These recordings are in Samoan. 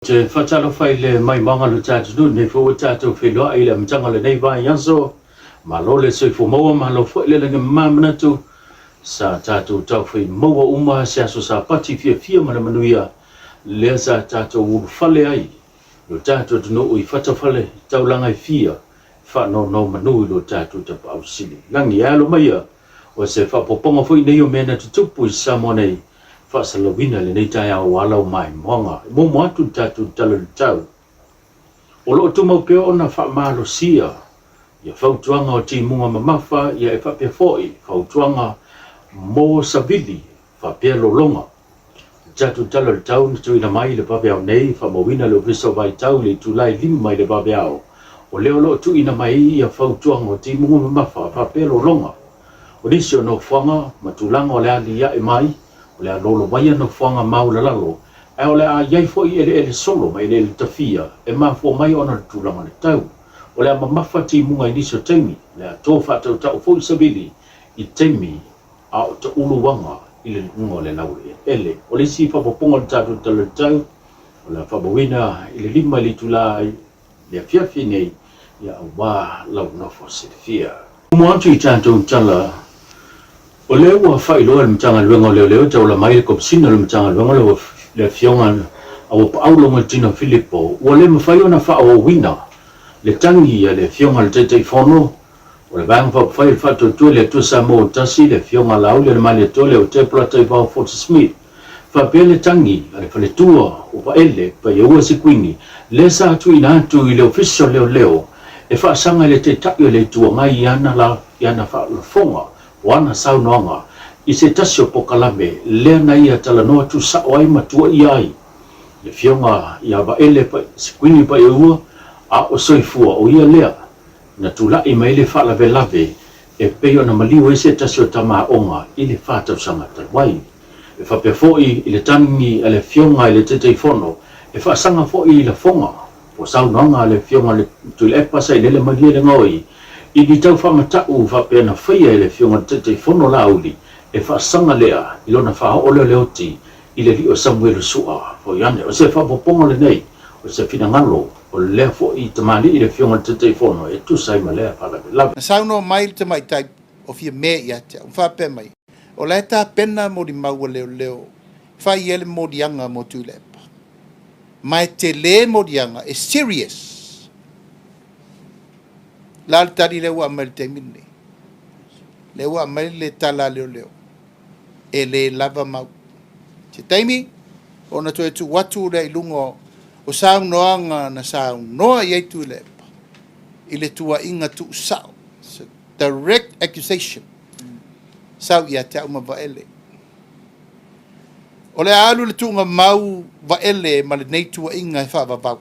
Te faatalofa i le maimaga o le tatou nuu, nei foi ua tatou feiloai i le amataga o lenei vaiaso. Malo le soifua maua, malo foi le lagi manatu. Sa tatou taufai maua uma se aso Sapati fiafia ma le manuia, lea sa tatou ulufale ai lo tatou atunuu i fatafale taulaga e fia faanonomanu i lo tatou Tapaau Sili i Lagi. E alo maia o se faaopoopoga foi nei o mea na tutupu i Samoa nei, faasalalauina i lenei taeao aua lau maimoaga. E muamua atu le tatou Tala o le Tau. O lo o tumau pea ona faamalosia ia fautuaga o timuga mamafa ia e faapea foi fautuaga mo savili faapea lologa. O le tatou Tala o le Tau na tuuina mai i le vaveao nei, faamauina le Ofisa o Vaitau i le itula e 5 i le vaveao, o lea o lo o tuuina mai ai ia fautuaga o timuga mamafa faapea lologa. O nisi o nofoaga ma tulaga o le a aliae mai, o le a lolovaia nofoaga maualalalo, ae o le a i ai foi eleele solo ma eleele tafia e mafua mai ona o le tulaga o le tau. O le a mamafa timuga i nisi o taimi, o le a to faatautau foi savili i taimi a o tauluaga i le luga o le laueleele. O le isi faaopoopoga o le tatou Tala o le Tau, o le a faamauina i le 5 i le itula i le afiafi nei, ia aua lau nofo silafia. Muamua atu i tatou tala, o lea ua faailoa e le Matagaluega o Leoleo e taula mai le Komisina o le Matagaluega o le Afioga a Uapaau Logoitino Filipo, ua le mafai ona faaauauina le tagi a le Afioga i le Taitaifono o le Vaega Faaupufai o le Faatuatua i le Atua Samoa ua Tasi, le Afioga Laauli Alemalietoa Leotea Polataivao Fosi Smith, faapea le tagi a le faletua o Vaele Paiaua Sekuini, lea sa tuuina atu i le Ofisa o Leoleo e faasaga i le Taitai o le Itu Agai i ana i ana faalafoga o ana saunoaga i se tasi o pokalame lea na ia talanoa tuusao ai ma tuuaia ai le Afioga ia Vaele Sekuini Paiaua a o soifua o ia lea na tulai mai le faalavelave e pei ona maliu ai se tasi o tama aoga i le 4 tausaga talu ai. E faapea foi i le tagi a le Afioga i le Taitaifono e faasaga foi i lafoga po o saunoaga a le Afioga i le Tuilaepa Sailele Malielegaoi i ni tau faamatau faapea na faia e le Afioga i le Taitaifono Laauli e faasaga lea i lona faaoo lea o le oti i le alii o Samuelu Sua Foiane. O se faaopoopoga lenei o se finagalo o lea foi tamalii le Afioga i le Taitaifono e tusa ai ma lea faalavelave. Na saunoa mai le tamaitai o Fiame ia te au, ma faapea mai, O la e tapena molimau a leoleo e fai ai le moliaga mo Tuilaepa. Ma e tele moliaga, e serious. O le a le tali lea ua aumai i le taimi lenei? Lea ua aumai le tala a leoleo, e le lava mau. Se taimi ona toe tuu atu lea i luga o saunoaga na saunoa i ai Tuilaepa i le tuuaiga tuusao, direct accusation, sau ia te au ma Vaele. O le a alu le tuugamau Vaele ma lenei tuuaiga e faavavau.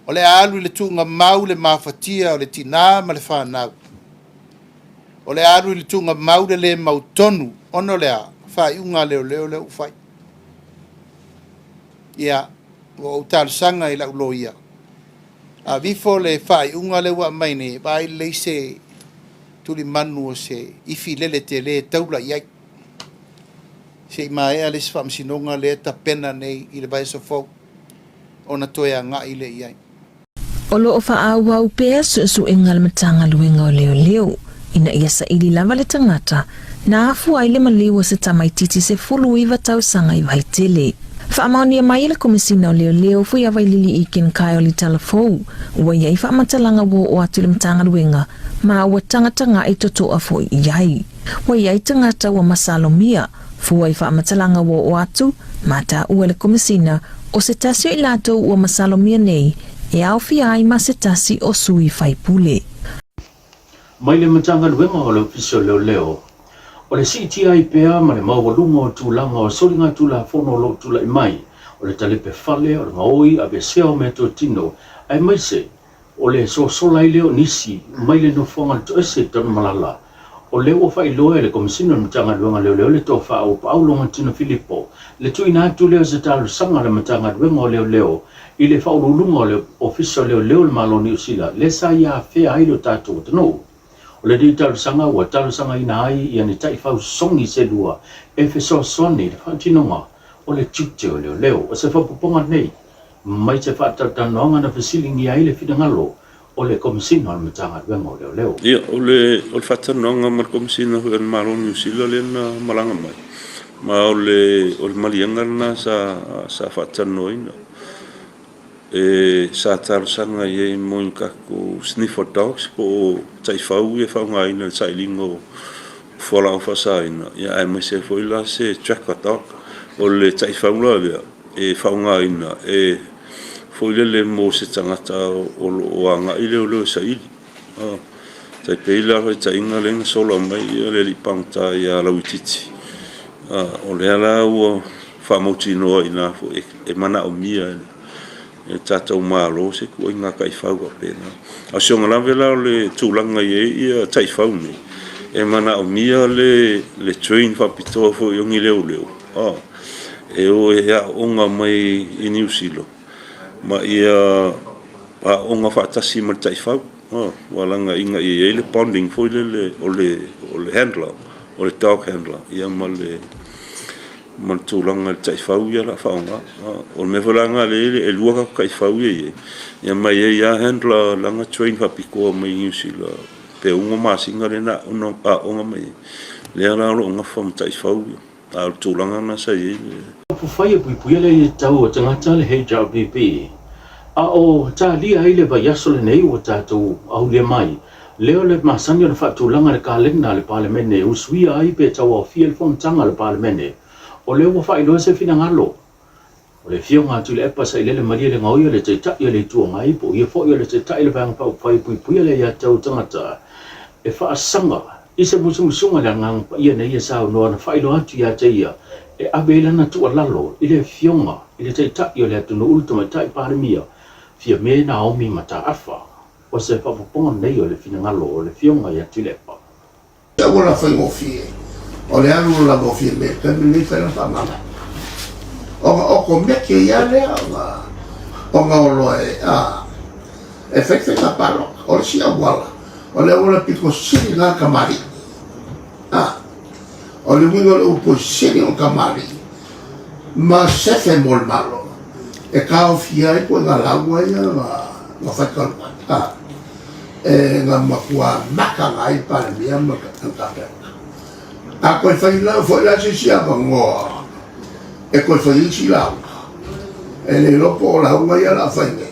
O le a alu i le tuugamau le mafatia o le tinā ma le fanau. O le a alu i le tuugamau le lē mautonu ona o le a? Faaiuga a leoleo lea ua fai. Ia, ua ou talosaga i lau loia, aveifo le faaiuga lea ua aumai nei, vaai lelei se tulimanu o se ifi lele tele e taula i ai. Se i maea le isi faamasinoga lea e tapena nei i le vaiaso fou ona toe agai lea i ai. O lo o faaauau pea suesuega a le Matagaluega o Leoleo ina ia saili lava le tagata na afua ai le maliu o se tamaitiiti 19 tausaga i Vaitele. Faamaonia mai e le Komesina o Leoleo Fuiavailili Eakin Kyle i Talafou ua i ai faamatalaga ua oo atu i le Matagaluega ma ua tagatagaʻi totoa foi i ai. Ua i ai tagata ua masalomia fua i faamatalaga ua oo atu ma taua e le Komesina o se tasi o i latou ua masalomia nei e aofia ai ma se tasi o sui faipule. Mai le Matagaluega o le Ofisa o Leoleo, o le siitia ai pea ma le maualuga o tulaga o soligatulafono o lo o tulai mai, o le talepe fale, o le gaoi, aveesea o meatotino, aemaise o le sosola ai lea o nisi mai le nofoaga o le toese i Tanumalala. O lea ua faailoa e le Komesina o le Matagaluega o Leoleo le Tofa Auapaau Logantino Filipo le tuuina atu lea o se talosaga a le Matagaluega o Leoleo i le Faauluuluga o le Ofisa o Leoleo o le Malo o Niu Sila lea sa ia afea ai lo tatou atunuu. O lenei talosaga ua talosagaina ai ia ni taifau sogi se lua e fesoasoani i le faatinoga. o le tiute o leoleo. O se faaopoopoga lenei mai se faatalatalanoaga na fesiligia ai le finagalo o le Komesina o le Matagaluega o Leoleo. Ia, o le o le faatalanoaga ma le Komesina foi a le Malo o Niu Sila lea na malaga mai, ma o le o le maliega lena sa sa faatalanoaina. E sa talosaga i ai mo ni tatou sniffer dogs po o taifau ia e faaaogaina i le sailiga o fualaau faasaina, ia aemaise ai foi la se tracker dog. O le taifau la lea e faaaogaina e foi lele mo se tagata o lo o agai leoleo e saili. Tai pei la o le faitaitaiga lea na sola mai le alii pagota ia Lauitiiti, o lea la ua faamautinoa i ina foi e manaomia e le tatou Malo se ituaiga taifau faapena. A o si ona lave la o le tulaga e i ai taifau nei, e manaomia le train faapitoa foi o ni leoleo e o e aooga mai i Niu Sila ma ia aooga faatasi ma le taifau, aua leaga ina ia i ai le bonding foi lele o le handler, o le dog handler ia ma le ma le tulaga i le taifau ia o le a faaaoga. O le mea foi la lena lea e lua tatou taifau ia e i ai, ia ma e i ai lava handler la na train faapitoa mai Niu Sila pe 6 masina lea na aooga mai ai, lea la o lo o nafa ma taifau ia. A o le tulaga lena sa i ai le. Upufai e puipuia le aiatatau a tagata le HRPP, a o talia ai le vaiaso lenei ua tatou aulia mai, lea o le masani ona faatulaga le kalena a le Palemene e usuia ai pe tauaofia le fonotaga a le Palemene. O lea ua faailoa se finagalo O le Afioga a Tuilaepa Sailele Malielegaoi o le Taitai o le Itu Agai po o ia foi o le Taitai o le Vaega Faaupufai e Puipuia le Aiatatau Tagata e faasaga i se musumusuga le Agaga Paia na ia saunoa na faailoa atu ia te ia e ave ai lana tuualalo i le Afioga i le Taitai o le atunuu le Tamaitai Palemia Fiame Naomi Mataafa. O se faaopoopoga lenei o le finagalo o le Afioga ia Tuilaepa. Se auala faigofie, o le alu lava o Fiamē i le taimi lenei fai lana faamama. Ona o komeke ia lea ona ona o loa e a e fai faiga palota. O le isi auala, o le auala pito sili lena tamalii. A o le uiga o le upu e sili ona tamalii ma sefe mo le Malo e taofia ai ituaiga lauga ia na fai talu ai. A e na matua mataga ai Palemia ma le Kapeneta. A toe fai la foi la se isi avanoa e toe fai ai isi lauga, e le iloa po o lauga ia o le a fai nei,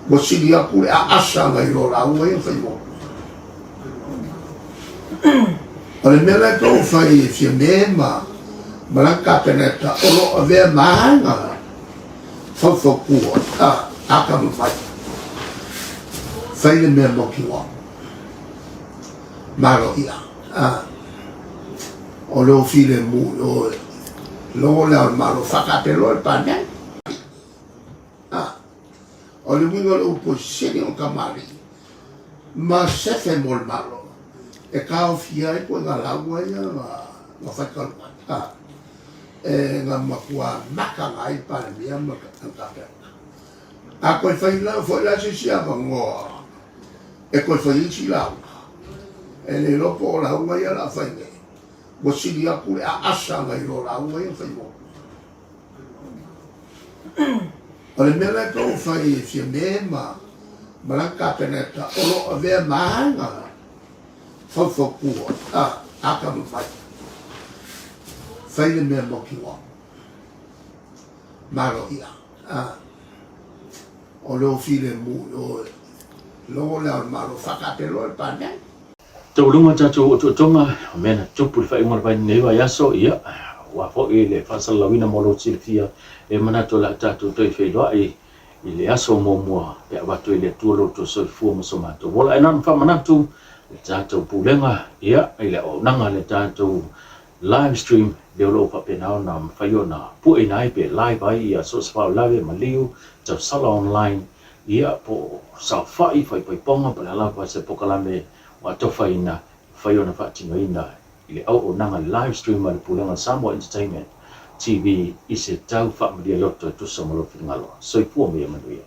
ua sili atu le aasa nai lo lauga ia na fai muamua. O le mea la e tou fai e Fiame ma ma lana Kapeneta o lo o avea ma ana faufautua a atamamai, fai le mea mautinoa, maloia, a o le filemu i o e logo le Ao o le Malo faatapelo le Palemene. A o le uiga o le upu e sili ona tamalii ma sefe mo le Malo e taofia ai ituaiga lauga ia na fai talu ai. A e na matua mataga ai Palemia ma le Kapeneta. A toe fai la foi la se isi avanoa e toe fai ai isi lauga, e le iloa po o lauga ia o le a fai nei, ua sili atu le aasa nai lo lauga ia na fai muamua. O le mea la e tou fai e Fiamē ma ma lana Kapeneta o lo o avea ma ana faufautua a atamamai, fai le mea mautinoa, maloia, a o le filemu i o e logo le Ao o le Malo faatapelo le Palemene. Taualuga tatou otootoga, o mea na tupu i le faaiuga o le vai lenei vaiaso, ia, aua foi le faasalalauina mo lou silafia, e manatu o le a tatou toe feiloai i le aso muamua pe avatu ai le Atua lo outou soifua ma so matou ola. Ae na ona faamanatu le tatou pulega, ia, i le auaunaga le tatou live stream lea o lo o faapena ona mafai ona pueina ai pe live ai ia so o se faalavelave, maliu, tausala online, Ia, po o saofai, faipaipaoga, po o le a lava se polokalame ua atofaina e mafai ona faatinoina i le auaunaga live stream a le Pulega Samoa Entertainment TV i se tau faamalie loto e tusa ma lou finagalo. Soifua ma ia manuia.